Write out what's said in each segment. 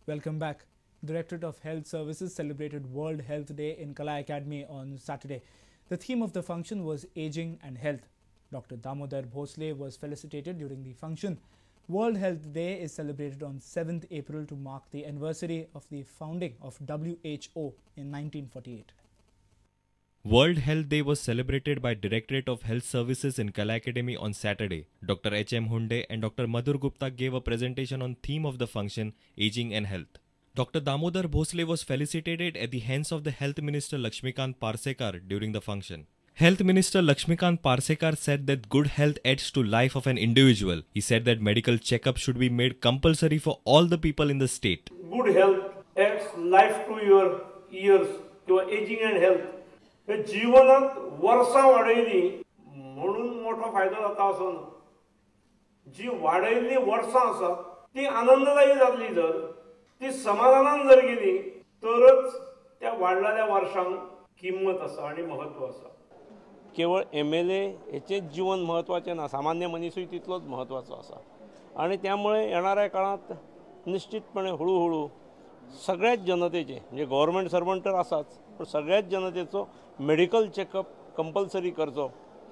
Welcome back. Directorate of Health Services celebrated World Health Day in Kala Academy on Saturday. The theme of the function was Aging and Health. Dr. Damodar Bhosle was felicitated during the function. World Health Day is celebrated on 7th April to mark the anniversary of the founding of WHO in 1948. World Health Day was celebrated by Directorate of Health Services in Kala Academy on Saturday. Dr. H.M. Hunde and Dr. Madhur Gupta gave a presentation on theme of the function, Aging and Health. Dr. Damodar Bhosle was felicitated at the hands of the Health Minister Lakshmikant Parsekar during the function. Health Minister Lakshmikant Parsekar said that good health adds to life of an individual. He said that medical checkup should be made compulsory for all the people in the state. Good health adds life to your years, your aging and health. जीवनात वर्सां वाडयली म्हणून मोठो फायदो जाता असो ना. जी वाडयल्ली वर्सां आसा ती आनंददायी जातली जर ती समाधानान जर गेली तरच त्या वाडलेल्या वर्सांक किंमत आसा आनी महत्व आसा. केवळ MLA हेचें जीवन म्हत्वाचें ना, सामान्य मनीसूय तितलोच म्हत्वाचो आसा आनी त्यामुळे येणाऱ्या काळांत निश्चितपणे हळूहळू सगळ्याच जनतेचे म्हणजे गव्हर्मेंट सर्वंट तर आसाच पण सगळ्याच जनतेचो मेडिकल चेकअप कंपल्सरी करचो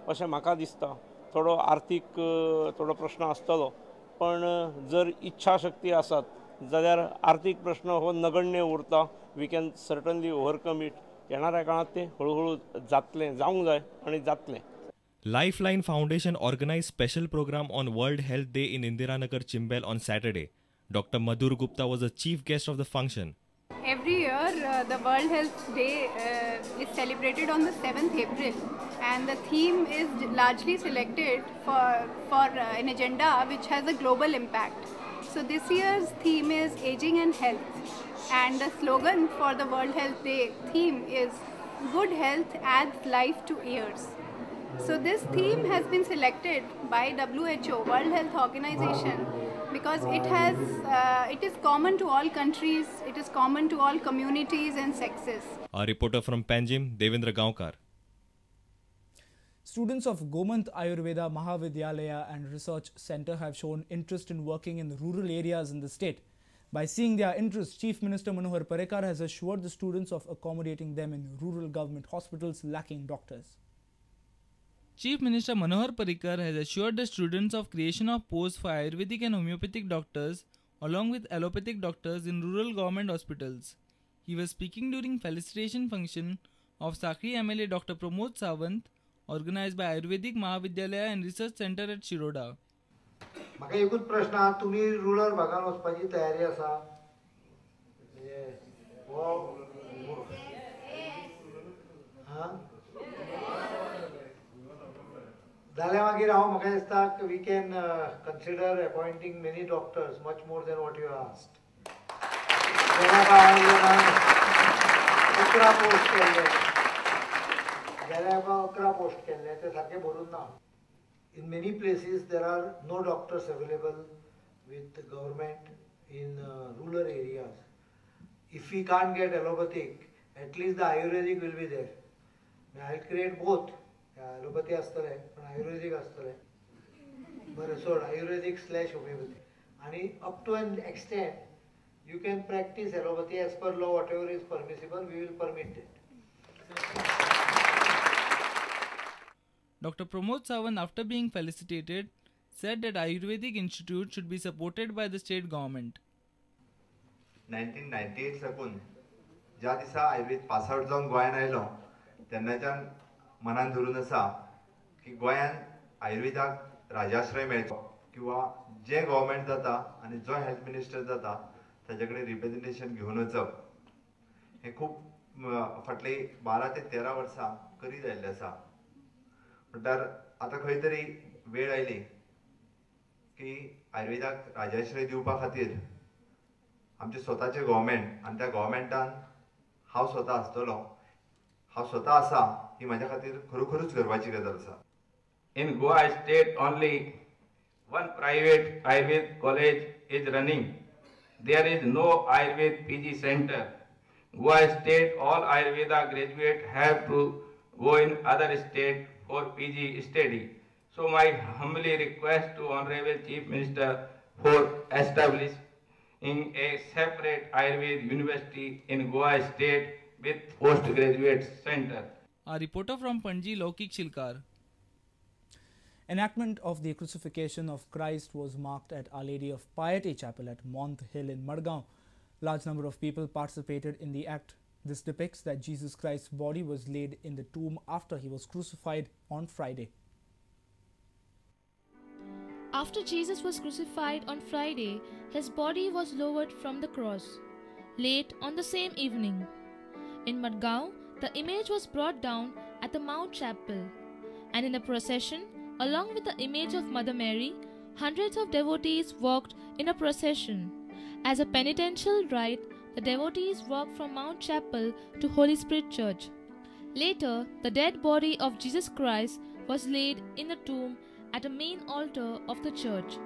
अशें म्हाका दिसता. थोडो आर्थीक थोडो प्रश्न आसतलो पण जर इच्छा शक्ती आसात जाल्यार आर्थीक प्रश्न हो नगण्य उरता. We can certainly overcome it. येणाऱ्या काळांत तें हळूहळू जातलें, जावंक जाय आनी जातलें. Lifeline Foundation organized special program on World Health Day in Indiranagar, Chimbel on Saturday. Dr. Madhur Gupta was the chief guest of the function. Every year, the World Health Day is celebrated on the 7th April, and the theme is largely selected for an agenda which has a global impact. So this year's theme is Aging and Health, and the slogan for the World Health Day theme is Good Health Adds Life to Years. So this theme has been selected by WHO, World Health Organization, because it is common to all countries, it is common to all communities and sexes. A reporter from Panjim, Devendra Gaonkar. Students of Gomant Ayurveda Mahavidyalaya and Research Center have shown interest in working in rural areas in the state. By seeing their interest, Chief Minister Manohar Parrikar has assured the students of accommodating them in rural government hospitals lacking doctors. Chief Minister Manohar Parrikar has assured the students of creation of posts for Ayurvedic and homeopathic doctors along with allopathic doctors in rural government hospitals. He was speaking during felicitation function of Sakri MLA Dr. Pramod Sawant organized by Ayurvedic Mahavidyalaya and Research Center at Shiroda. म्हाका एकूच प्रश्न आहा, तुमी rural भागान वचपाची तयारी आसा? जाल्यार मागीर हांव म्हाका दिसता we can consider appointing many doctors much more than what you asked. 11 post केल्ले जाल्यार 11 पोस्ट केल्ले ते सारके भरून ना. In many places there are no doctors available with the government in rural areas. If we can't get allopathic, at least the Ayurvedic will be there. I will create both. Allopathy आसतले पण आयुर्वेदिक आसतले. बरें सोड, Ayurvedic slash homoeopathy. आनी up to an extent you can practice allopathy as per law, whatever is permissible we will permit that. Dr. Pramod Sawant, after being felicitated, said that Ayurvedic Institute should be supported by the state government. 1998 साकून ज्या दिसा आयुर्वेद pass out जावन गोंयांत आयलो तेन्नाच्यान मनान धरून आसा की गोंयांत आयुर्वेदाक राजाश्रय मेळचो किंवा जे गव्हर्मेंट जाता आनी जो हेल्थ मिनिस्टर जाता ताजे कडेन रिप्रेजेंटेशन घेवन वचप हें खूब फाटले 12 ते 13 वर्सां करीत आयिल्लें आसा. म्हणल्यार आतां खंय तरी वेळ आयली की आयुर्वेदाक राजाश्रय दिवपा खातीर आमचें स्वताचें गव्हर्मेंट आनी त्या गव्हर्मेंटान हांव स्वता आसतलो, हांव स्वता आसा ही म्हाज्या खातीर खरोखरूच गर्वाची गजाल आसा. In Goa state only one private Ayurveda college is running. There is no Ayurveda PG center. Goa state all Ayurveda graduate have to go in other state for PG study. So my humbly request to Honorable Chief Minister for establish in a separate Ayurveda university in Goa state with postgraduate center. A reporter from Panji, Laukik Shilkar. Enactment of the crucifixion of Christ was marked at Our Lady of Piety Chapel at Mont Hill in Madgaon. Large number of people participated in the act. This depicts that Jesus Christ's body was laid in the tomb after he was crucified on Friday. After Jesus was crucified on Friday, his body was lowered from the cross. Late on the same evening, in Madgaon, the image was brought down at the Mount Chapel, and in a procession, along with the image of Mother Mary, hundreds of devotees walked in a procession. As a penitential rite, the devotees walked from Mount Chapel to Holy Spirit Church. Later, the dead body of Jesus Christ was laid in the tomb at the main altar of the church.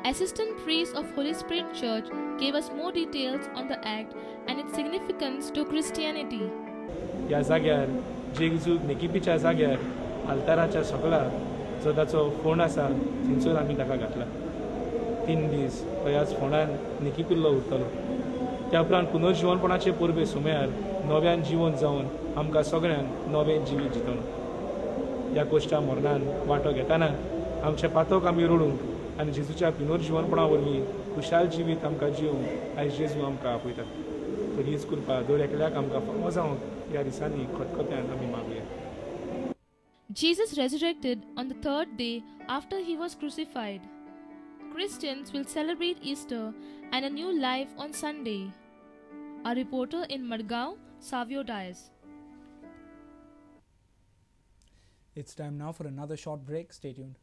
Assistant priest of Holy Spirit Church gave us more details on the act and its significance to Christianity. ह्या जाग्यार जेजूक निकिपीच्या जाग्यार आल्ताराच्या सगळा जो ताचो फोंड आसा थंयसर आमी ताका घातला. 3 दीस ह्याच फोंडान निकिपिल्लो उरतलो. त्या उपरांत पुनर्जिवनपणाचे परबे सुम्यार नव्यान जिवन जावन आमकां सगळ्यांक नवें जिवीत जितलो. ह्या कोश्टा मरणान वांटो घेतना आमचे पातक आमी रडूंक आनी जेजूच्या पुनर्जिवनपणा वरवीं खुशाल जिवीत आमकां जिवंक आयज जेजू आमकां आपयता. तर हीच कृपा दर एकल्याक आमकां फावो जावंक ह्या दिसांनी खतखत्यान आमी मागुया. Jesus resurrected on the third day after he was crucified. Christians will celebrate Easter and a new life on Sunday. Our reporter in Madgaon, Savio Dias. It's time now for another short break. Stay tuned.